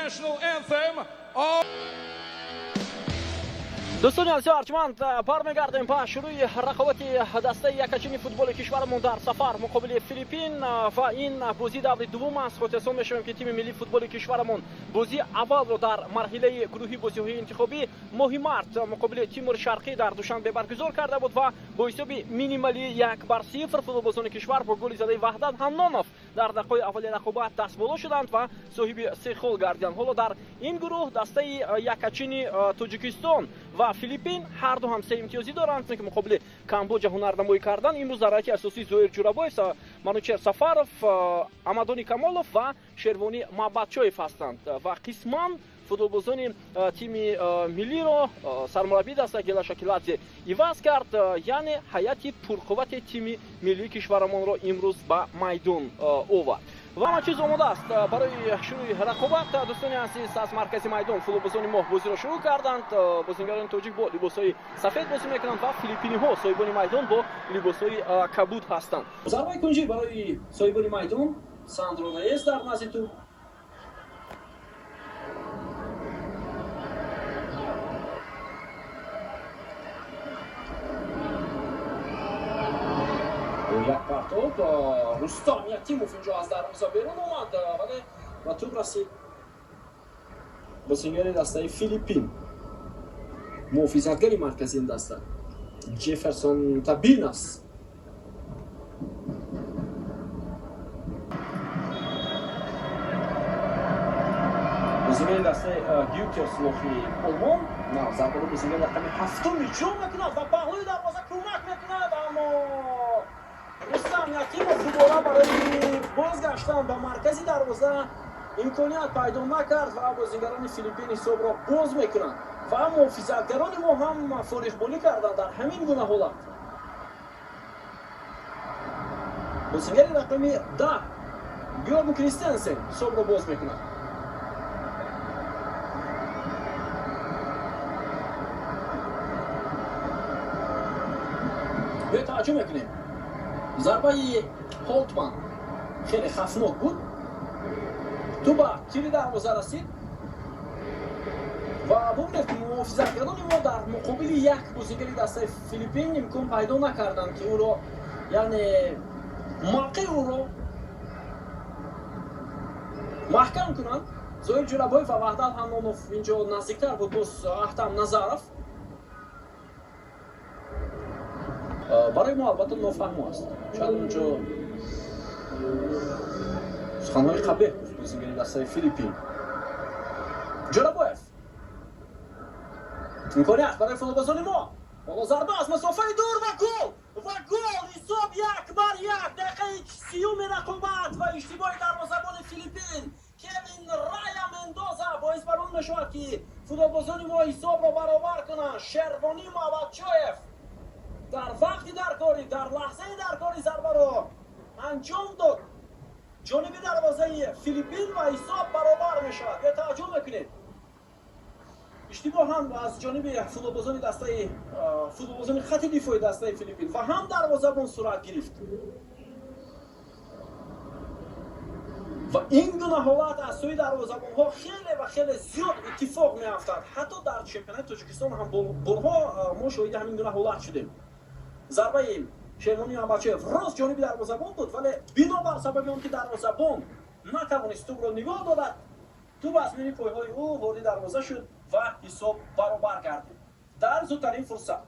national anthem. Дӯстони азиз, арҷманд, бармегардем ба шурӯи рақобати дастаи якачини футболи кишварамон дар сафар муқобили Филиппин, ва ин бозии даври дуввум аст. Хотиррасон мешавем, ки тими миллии футболи кишварамон бозии аввалро дар марҳилаи гурӯҳи бозиҳои интихобӣ моҳи март муқобили Тимури Шарқӣ дар Душанбе баргузор карда буд ва бо ҳисоби минималии 1-0 футболбозони кишвар бо голи задаи Ваҳдат Ҳаннонов дар дақиқаҳои аввали рақобат дастболо шуданд ва соҳиби се хол гардиданд. Ҳоло дар ин гурӯҳ дастаи якачини Тоҷикистон ва Филиппин ҳар ду ҳам се имтиёзӣ доранд, ки муқобили Камбоҷа ҳунарнамоӣ карданд. Имрӯз дар ҳайати асосӣ Зоир Ҷурабоев, Манучер Сафаров, Амадони Камолов ва Шервонӣ Мабатчоев ҳастанд ва қисман футболбозони тими миллиро сармураббии даста Гела Шакиладзе иваз кард, яъне ҳайати пурқуввати тими миллии кишварамонро имрӯз ба майдон овард. Ва ҳама чиз омода аст барои шурӯи рақобат. Дӯстони азиз, аз маркази майдон футболбозони мо бозиро шурӯъ карданд. Бозингарони тоҷик бо либосҳои сафед бозӣ мекунанд ва филиппиниҳо, соҳибони майдон, бо либосҳои кабуд ҳастанд. Зарбаи кунҷӣ барои соҳибони майдон, Сандро Реес дар назди тӯб. Як партоб, Рустам Ятимов инҷо аз дарвоза берун омад, вале ба тӯб расид бозингари дастаи Филиппин, муҳофизатгари марказии ин даста Ҷефферсон Табинас. Бозингари дастаи Гютерслохи Олмон зарбаро бозингари рақами ҳафтум иҷро мекунад ва паҳлӯи дарвоза кӯмак мекунад, аммо Рустам Ятимов дубора барои бозгаштан ба маркази дарвоза имконият пайдо накард ва бозингарони Филиппин ҳисобро боз мекунанд ва муҳофизатгарони мо ҳам фориғболӣ карданд дар ҳамин гуна ҳолат. Бозингари рақами 10 Бёрн Кристенсен ҳисобро боз мекунад. Биё таваҷҷӯҳ мекунем. Зарбаи Холтман хеле хавфнок буд. Тӯб ба тири дарвоза расид ва бубинед, ки муҳофизатгарони мо дар муқобили як бозингари дастаи Филиппин имкон пайдо накарданд, ки ӯро, яъне мавқеи ӯро маҳкам кунанд. Зоир Ҷурабоев ва Ваҳдат Ҳаннонов инҷо наздиктар буд, боз Аҳтам Назаров. Барои мо албатта нофаҳмо аст, шояд онҷо суханҳои қабеҳ гуфт бозингари дастаи Филиппин. Ҷурабоев, имконият барои футболбозони мо. Ҳоло зарба аз масофаи дур ва гол, ва гол! Ҳисоб 1-1. Дақиқаи 30-уми рақобат ва иштибоҳи дарвозабони Филиппин Кевин Рая Мендоза боис бар он мешавад, ки футболбозони мо ҳисобро баробар кунанд. Шервонӣ Мабатчоев дар вақти даркорӣ, дар лаҳзаи даркорӣ зарбаро анҷом дод ҷониби дарвозаи Филиппин ва ҳисоб баробар мешавад. Биё таваҷҷӯҳ мекунед, иштибоҳ ҳам аз ҷониби футболбозони дастаи футболбозони хати дифои дастаи Филиппин ва ҳам дарвозабон сурат гирифт ва ин гуна ҳолат аз сӯи дарвозабонҳо хеле ва хеле зиёд иттифоқ меафтад. Ҳатто дар чемпионати Тоҷикистон ҳам борҳо мо шоҳиди ҳамин гуна ҳолат шудем. Зарбаи Шервонӣ Мабатчоев рост ҷониби дарвозабон буд, вале бинобар сабаби он ки дарвозабон натавонист тӯбро нигоҳ дорад, тӯб аз миёни пойҳои ӯ вориди дарвоза шуд ва ҳисоб баробар гардид дар зудтарин фурсат.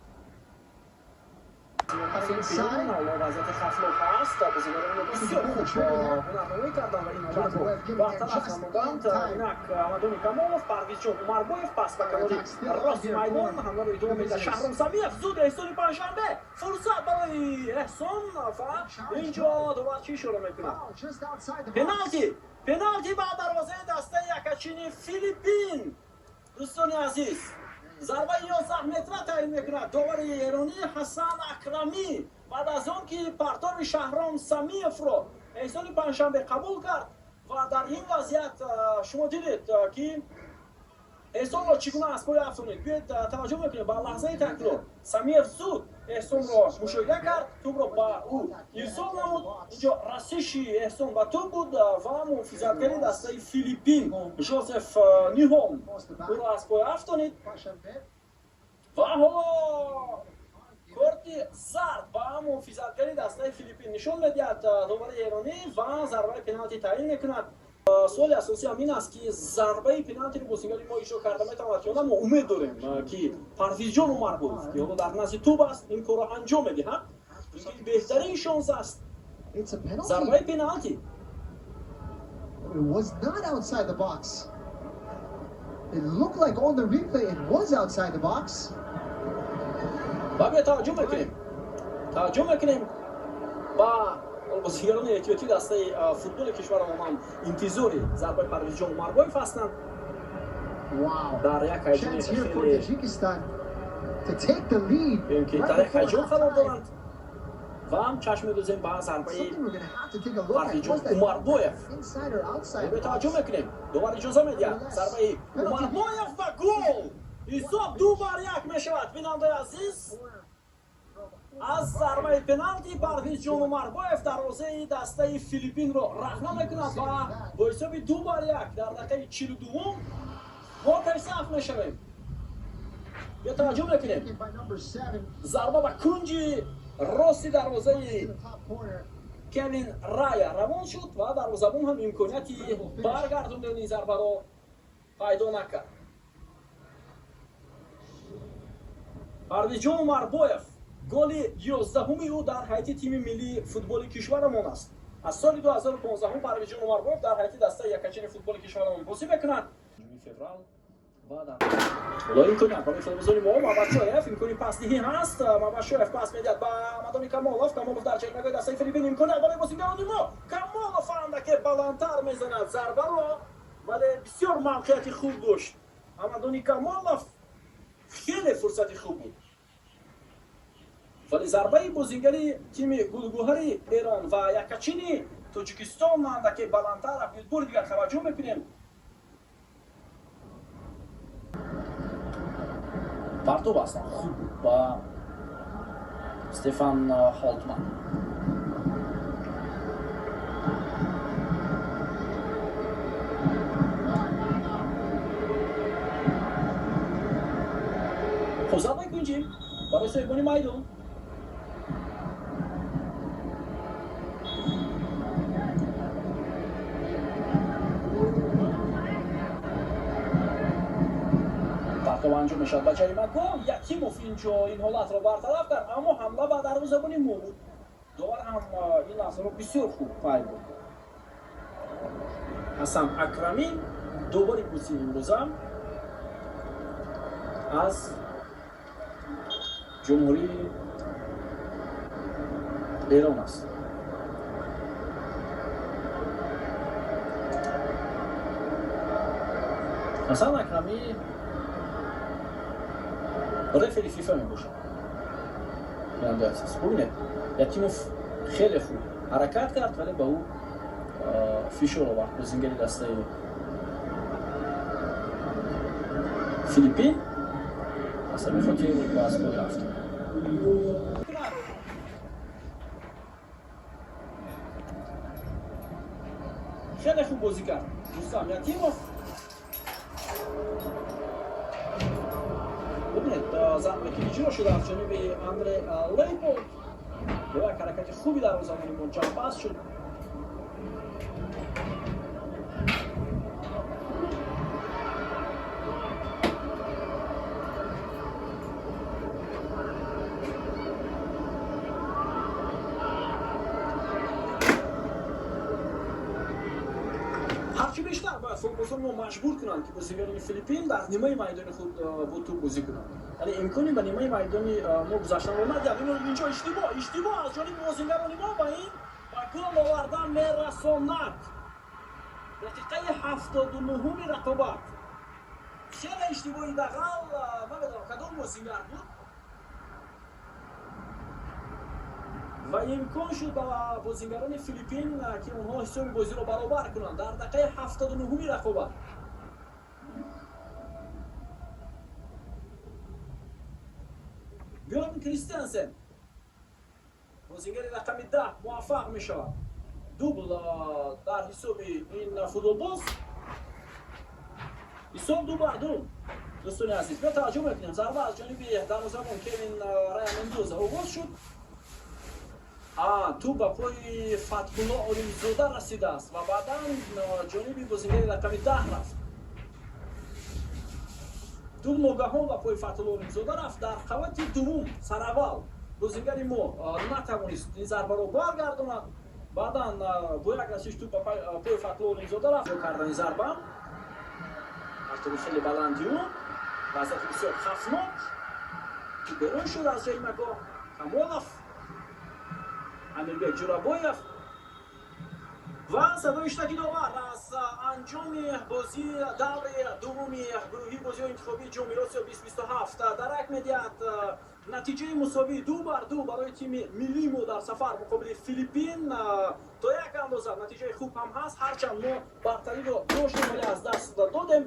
Ҳоло вазъияти хавфнок ҳаст. Бозигарони бисёр хуб ҳунарнамоӣ карданд ва ин ҳолатро бартараф намуданд. Инак Амадони Камолов, Парвизҷон Умарбоев, пас ба канори рости майдон ҳамларо идома медиҳад Шаҳром Самиев. Зуд Эҳсони Панҷшанбе, фурсат барои Эҳсон ва инҷо довар чӣ ишора мекунад? Пеналти, пеналти ба дарвозаи дастаи якачини Филиппин. Дӯстони азиз, зарбаи 11 метра таъин мекунад довари эронӣ Ҳасан Акрамӣ. Баъд аз он ки партоби Шаҳром Самиевро Эҳсони Панҷшанбе қабул кард ва дар ин вазъият шумо дидед, ки Эҳсонро чӣ гуна аз пой афтонид? Биёед таваҷҷӯҳ мекунем ба лаҳзаи такрор. Самиев зуд Эҳсонро мушоҳида кард, тӯбро ба ӯ ирсол намуд. Инҷо расиши Эҳсон ба тӯб буд ва муҳофизатгари дастаи Филиппин Жозеф Ниҳон ӯро аз пой афтонид. Ва ҳоло корти зард ба муҳофизатгари дастаи Филиппин нишон медиҳад довари эронӣ ва зарбаи пеналти таъин мекунад. Суоли асосӣ ҳам ин аст, ки зарбаи пеналтиро бозигари мо иҷро карда метавонад ё на. Мо умед дорем, ки Парвизҷон Умарбоев, ки ҳоло дар назди тӯб аст, ин корро анҷом медиҳад. Ин беҳтарин шонс аст. Зарбаи пеналти. It was not outside the box. It looked like on the replay it was outside the box. Ва биё таваҷҷӯҳ мекунем. Таваҷҷӯҳ мекунем ба бозигарони эҳтиётии дастаи футболи кишварамон ҳам интизори зарбаи Парвизҷон Умарбоев ҳастанд. Дар як ҳайҷони хеле ки дар як ҳайҷон қарор доранд ва ҳам чашм медӯзем ба зарбаи Парвизҷон Умарбоев. Биё таваҷҷӯҳ мекунем. Довар иҷоза медиҳад. Зарбаи Умарбоев ва гол! Ҳисоб 2-1 мешавад. Бинандаи азиз, аз зарбаи пеналти Парвизҷон Умарбоев дарвозаи дастаи Филиппинро рахна мекунад ва бо ҳисоби 2-1 дар дақиқаи 42 мо пешсаф мешавем. Биё таваҷҷӯҳ мекунем. Зарба ба кунҷи рости дарвозаи Кевин Рая равон шуд ва дарвозабон ҳам имконияти баргардондани зарбаро пайдо накард. Парвизҷон Умарбоев голи 11-уми ӯ дар ҳайати тими миллии футболи кишварамон аст. Аз соли 2015 Парвизҷон Умарбоев дар ҳайати дастаи якачини футболи кишварамон бозӣ мекунад. Феврал ва дар ҳоло имконият барои футболбозони мо. Мабашоев имкони пасдиҳӣ ҳаст. Мабашоев пас медиҳад ба Мадони Камолов. Камолов дар ҷаримагоҳи дастаи Филиппин, имконият барои бозигарони мо. Камолов андаке баландтар мезанад зарбаро, вале бисёр мавқеияти хуб дошт. Амадони Камолов хеле фурсати хуб буд. Вале зарбаи бозигари тими гулгӯҳари Эрон ва якачини Тоҷикистон андаке баландтар рафт. Бори дигар таваҷҷӯҳ мекунем. Партов аслан хуб буд ба Стефан Холтман. Хуб, зарбаи кунҷӣ барои соҳибони майдон. Партов анҷом мешавад ба ҷаримагоҳ. Якимов инҷо ин ҳолатро бартараф кард, аммо ҳамла ба дарвозабони мо буд. Довар ҳам ин лаҳзаро бисёр хуб пай бурд. Ҳасан Акрамӣ довари бозии имрӯза аз ҷумҳурии Эрон аст. Ҳасан Акрамӣ рефери ФИФА мебошад. Бинандаи азиз, бубинед, Ятимов хеле хуб ҳаракат кард, вале ба ӯ фишор овард бозигари дастаи Филиппин. Аз ҳамин хотир ба аз пой рафт. Хеле хуб бозӣ кард Рустам Ятимов. Бубинед, зарбае ки иҷро шуда аз ҷониби Андре Лейполд бо як ҳаракати хуби дарвозабони мо ҷамъбаст шуд. Ҳарчи бештар бояд футболбозони мо маҷбур кунанд, ки бозигарони Филиппин дар нимаи майдони худ бо тӯб бозӣ кунанд. Яъне имкони ба нимаи майдони мо гузаштанро надиҳанд. Инҷо иштибоҳ аз ҷониби бозигарони мо ва ин ба гол овардан мерасонад. Дақиқаи 79-уми рақобат. Хеле иштибоҳи дағал, намедонам кадом бозигар буд. Ва имкон шуд ба бозигарони Филиппин, ки онҳо ҳисоби бозиро баробар кунанд дар дақиқаи 79-уми рақобат. Кристенсен, бозингари рақами 10, муваффақ мешавад. Дубл дар ҳисоби ин футболбоз. Ҳисоб 2 бар 2. Дӯстони азиз, биё таваҷҷӯҳ мекунем. Зарба аз ҷониби дарвозабон Кевин Рая Мендоза оғоз шуд. Тӯб ба пои Фатҳулло Олимзода расидааст ва баъдан ҷониби бозингари рақами 10 рафт. Тӯб ногаҳон ба пои Фатҳулло Олимзода рафт. Дар қавати дуввум сараввал бозингари мо натавонист ин зарбаро баргардонад. Баъдан бо як расиш тӯб ба пои Фатҳулло Олимзода рафт. Кардани зарба, партови хеле баланди ӯ, вазъияти бисёр хавфнок. Тӯб берун шуд аз ҷаримагоҳ. Камолов, Амирбек Ҷурабоев ва садои ҳуштаки довар аз анҷоми бозии даври дуввуми гурӯҳии бозиҳои интихобии Ҷоми Осиё 2027 дарак медиҳад. Натиҷаи мусовии 2 бар 2 барои тими миллии мо дар сафар муқобили Филиппин то як андоза натиҷаи хуб ҳам ҳаст, ҳарчанд мо бартариро доштем, вале аз даст додем.